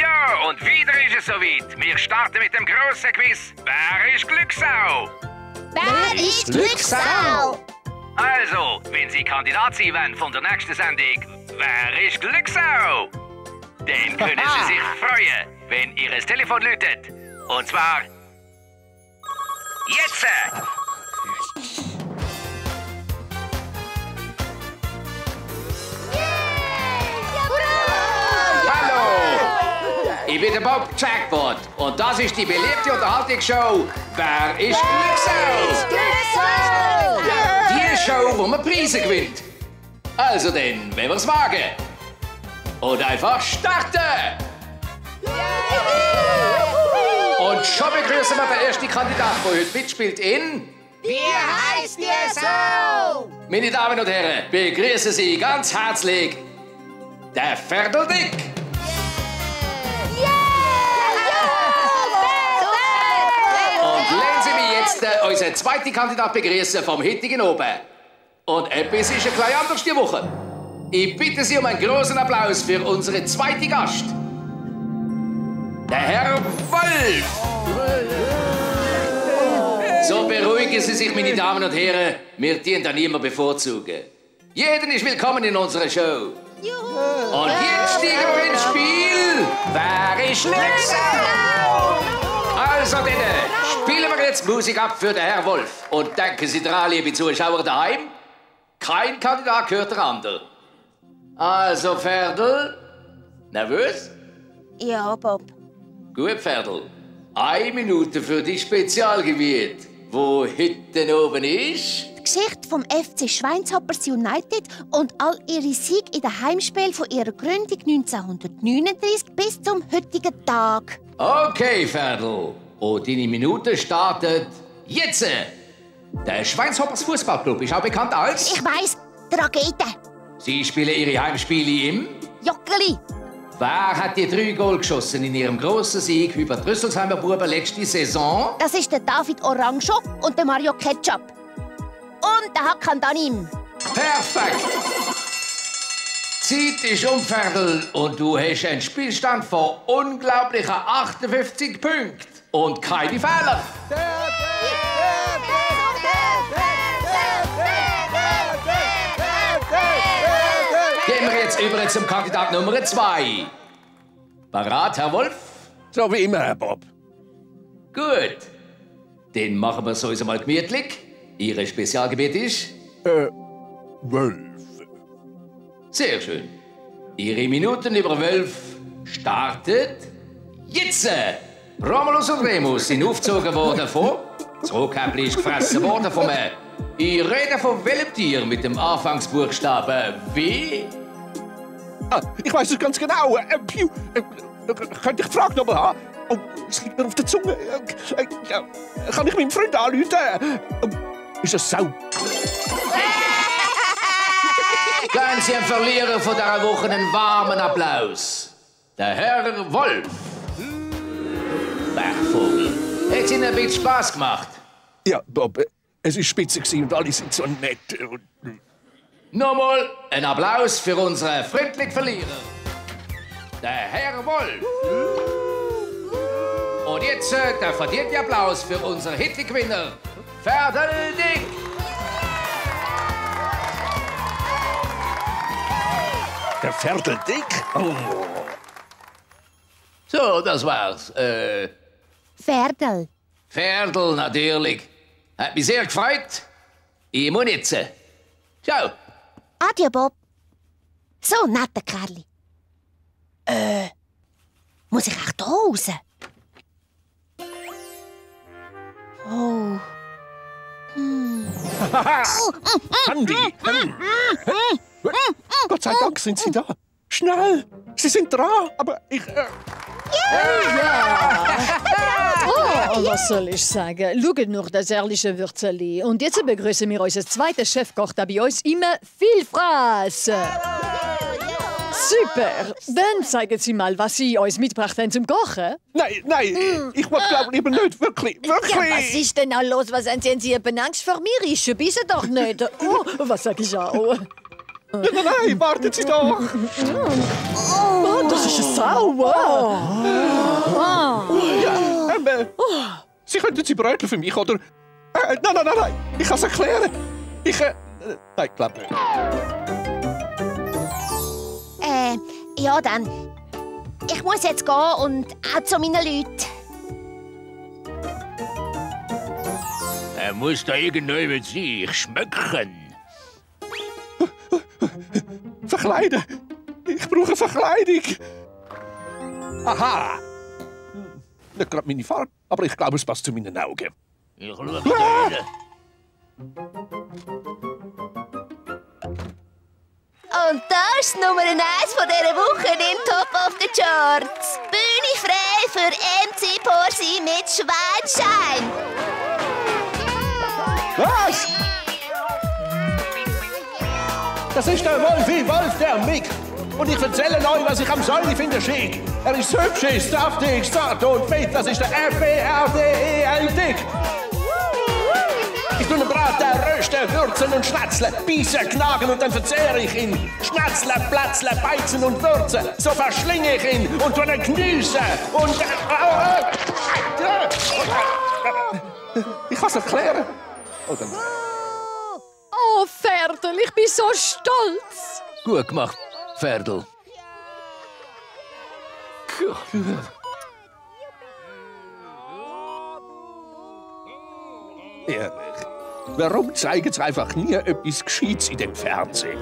Ja, und wieder ist es soweit. Wir starten mit dem grossen Quiz. Wer ist Glückssau? Wer ist Glückssau? Also, wenn Sie Kandidat sein wollen von der nächsten Sendung, wer ist Glückssau? Dann können Sie sich freuen, wenn Ihr Telefon läutet. Und zwar... jetzt! Ich bin der Bob Jackpot und das ist die beliebte Unterhaltungsshow «Wer ist Glückssau?» Die Show, wo man Preise gewinnt. Also dann, wenn wir's wagen. Und einfach starten! Und schon begrüßen wir den ersten Kandidaten, der heute mitspielt in... Wie heißt ihr so? Meine Damen und Herren, begrüßen Sie ganz herzlich der Ferdel und. Und lassen Sie mich jetzt unseren zweiten Kandidat begrüßen vom heutigen Oben. Und etwas ist ein bisschen anders diese Woche. Ich bitte Sie um einen großen Applaus für unseren zweiten Gast. Der Herr Wolf. So beruhigen Sie sich, meine Damen und Herren. Wir dienen da niemand bevorzugen. Jeder ist willkommen in unserer Show. Und jetzt steigen wir ins Spiel. Wer ist Glückssau? Also dann spielen wir jetzt Musik ab für den Herr Wolf. Und denken Sie dran, liebe Zuschauer daheim, kein Kandidat gehört der andere. Also, Ferdel, nervös? Ja, Bob. Gut, Ferdel. 1 Minute für die Spezialgebiet, wo hinten oben ist. Die Geschichte vom FC Schweizerdeutsch United und all ihre Siege in den Heimspielen von ihrer Gründung 1939 bis zum heutigen Tag. Okay, Ferdel. Und deine Minute startet jetzt. Der Schweizerdeutsch Fußballclub ist auch bekannt als... Ich weiss, Tragete. Sie spielen ihre Heimspiele im... Joggeli. Wer hat die 3 Goal geschossen in ihrem grossen Sieg über die Rüsselsheimer Buben letzte Saison? Das ist der David Orango und der Mario Ketchup. Und der Hakan Danim. Perfekt! Zeit ist um, Ferdel, und du hast einen Spielstand von unglaublichen 58 Punkten. Und keine Fehler. Gehen wir jetzt über zum Kandidat Nummer 2. Parat, Herr Wolf? So wie immer, Herr Bob. Gut. Den machen wir es uns einmal gemütlich. Ihr Spezialgebiet ist? Wölfe. Sehr schön. Ihre Minuten über Wölf startet jetzt. Romulus und Remus sind aufgezogen worden von... Das Rohkäppli ist gefressen worden von mir. Ich rede von welchem Tier mit dem Anfangsbuchstaben W? Ah, ich weiß es ganz genau. Könnte ich die Frage noch mal haben? Oh, es liegt mir auf der Zunge. Kann ich meinen Freund anrufen? Ist es Sau? Geben Sie einem Verlierer von dieser Woche einen warmen Applaus. Der Herr Wolf. Bergvogel. Hat es Ihnen ein bisschen Spass gemacht? Ja, Bob, es war spitze und alle sind so nett. Nochmal ein Applaus für unseren freundlichen Verlierer. Der Herr Wolf. Und jetzt der verdiente Applaus für unseren Hitlergewinner, Ferdel und. Der Ferdel dick? Oh. So, das war's. Ferdel. Ferdel, natürlich. Hat mich sehr gefreut. Ich muss jetzt. Ciao. Adieu, Bob. So, netter Kerli. Muss ich echt da raus? Oh. Handy. Gott sei Dank sind Sie da. Schnell. Sie sind dran, aber ich... Oh, was soll ich sagen? Schaut nur das ehrliche Würzeli. Und jetzt begrüßen wir unseren zweiten Chefkoch, der bei uns immer viel fraß. Super. Dann zeigen Sie mal, was Sie uns mitgebracht haben zum Kochen. Nein, ich wollte glaube lieber nicht. Wirklich. Ja, was ist denn auch los? Was haben Sie eben Angst vor mir? Ich schubisse doch nicht. Oh, was sag ich auch? Nein, warten Sie doch! Oh, das ist eine Sau. Ja, Sie könnten Sie Brötchen für mich, oder? Nein, ich kann es erklären. Nein, ich glaube nicht. Ja dann. Ich muss jetzt gehen und auch zu meinen Leuten. Er muss da irgendjemand sich schmöcken. Verkleiden! Ich brauche Verkleidung! Aha! Nicht gerade meine Farbe, aber ich glaube, es passt zu meinen Augen. Ich schaue da rein. Und das ist Nummer 1 von dieser Woche im Top of the Charts. Bühne frei für MC Porsi mit Schweinschein. Was? Das ist der Wolf, der Mick. Und ich erzähle euch, was ich am Säule finde schick. Er ist hübsch, ist saftig, zart und fit. Das ist der F-E-R-D-E-L-Dick. Ich tue ihn braten, rösten, würzen und schnetzeln, beißen, knagen und dann verzehre ich ihn. Schnetzeln, plätzeln, beizen und würzen. So verschlinge ich ihn und tue ihn geniessen. Und... Ich kann es erklären. Oder? Oh, Ferdel, ich bin so stolz. Gut gemacht, Ferdel. Ehrlich, warum zeigen sie einfach nie etwas Gescheites in dem Fernsehen?